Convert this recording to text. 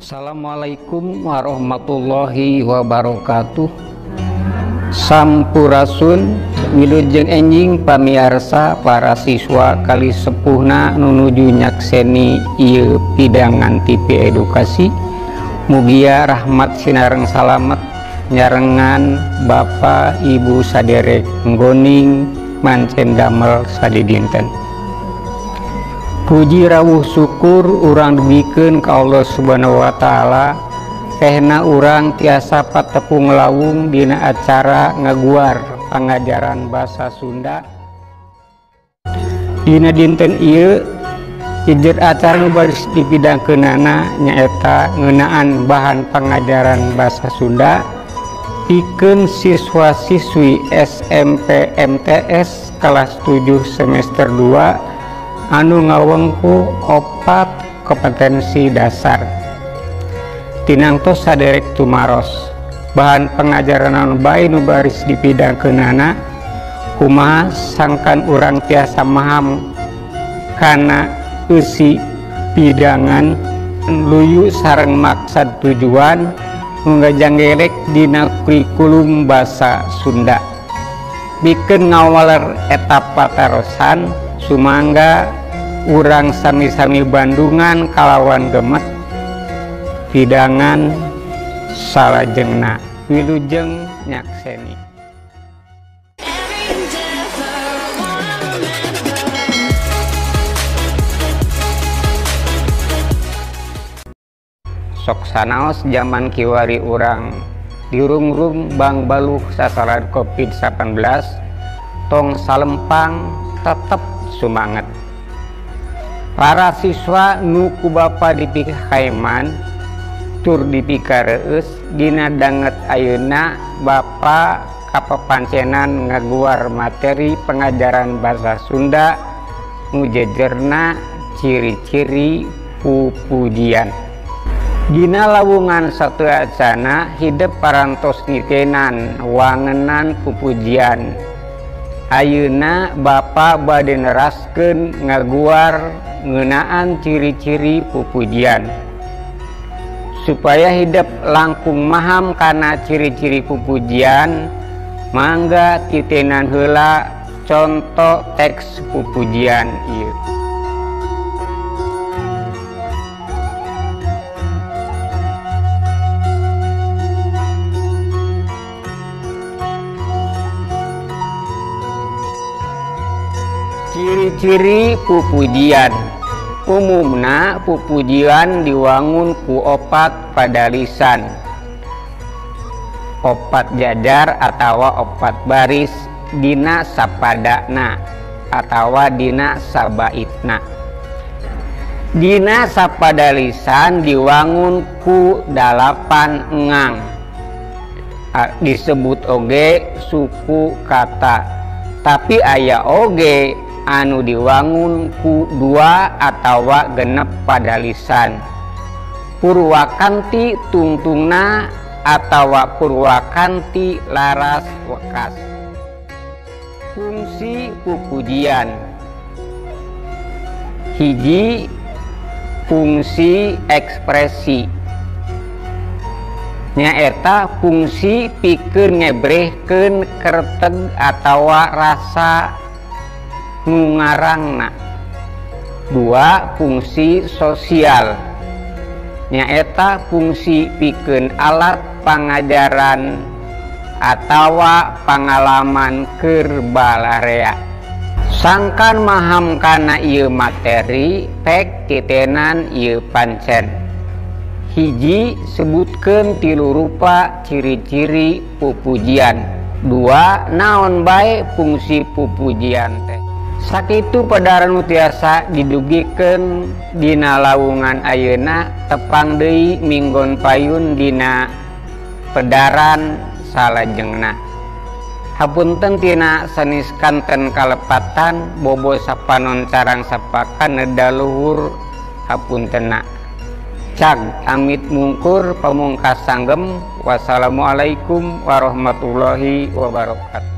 Assalamualaikum warahmatullahi wabarakatuh. Sampurasun, wilujeng enjing pamiarsa para siswa kali sepuhna nu nuju nyakseni ieu pidangan TV edukasi. Mugia rahmat sinareng salamet nyarengan Bapak Ibu saderek nggoning mancen damel sadidinten. Puji rawuh syukur urang dugikeun ka Allah Subhanahu wa taala tehna urang tiasa patepung lawung dina acara ngaguar pangajaran basa Sunda. Dina dinten ieu jejer acara nu baris dipidangkeunana nyaeta ngeunaan bahan pangajaran basa Sunda pikeun siswa-siswi SMP MTS kelas 7 semester 2 anu ngawengku opat kompetensi dasar. Tinangtos saderek tumaros bahan pengajaran anu bae nu baris dipidangkeunana kumaha sangkan urang tiasa maham kana eusi pidangan luyu sareng maksad tujuan nu ngajanggelek dina kurikulum basa Sunda. Bikeun ngawaler eta patarosan, sumangga urang sami-sami bandungan kalawan gemet pidangan salajengna. Wilujeng nyakseni. Sok sanaos zaman kiwari urang dirungrung bang baluh sasaran COVID-19, tong salempang tetep sumanget. Para siswa nu ku bapa dipikahaiman tur dipikareus dina danget ayeuna bapa kapapancenan ngaguar materi pengajaran bahasa Sunda nu jejerna ciri-ciri pupujian. Dina lawungan satu acana hidep parantos nitenan wangenan pupujian. Ayeuna bapa bade neraskeun ngaguar ngeunaan ciri-ciri pupujian. Supaya hidep langkung maham kana ciri-ciri pupujian, mangga titenan heula conto teks pupujian ieu. Ciri-ciri pupujian. Umumna pupujian diwangun ku opat padalisan, opat jajar atawa opat baris dina sapadana atawa dina sabaitna. Dina sapadalisan diwangun ku 8 engang, disebut oge suku kata, tapi aya oge anu diwangun ku 2 atawa 6 padalisan. Purwakanti tungtungna atawa purwakanti laras wekas. Fungsi pupujian. Hiji, fungsi ekspresi. Nyaeta fungsi pikeun ngebrehkeun kerteg atawa rasa nu ngarangna. 2, fungsi sosial. Nyaeta fungsi pikeun alat pangajaran atawa pangalaman keur balarea. Sangkan maham kana ieu materi pek titenan ieu pancen. Hiji, sebutkeun 3 rupa ciri-ciri pupujian. 2, naon bae fungsi pupujian teh. Sakitu padaran nu tiasa didugikeun dina lawungan ayeuna, tepang deui minggon payun dina pedaran salajengna. Hapunten tina sanes kanten kalepatan, bobo sapanon carang sapakan neda luhur hapuntenna. Cag amit mungkur pamungkas sanggem. Wassalamualaikum warahmatullahi wabarakatuh.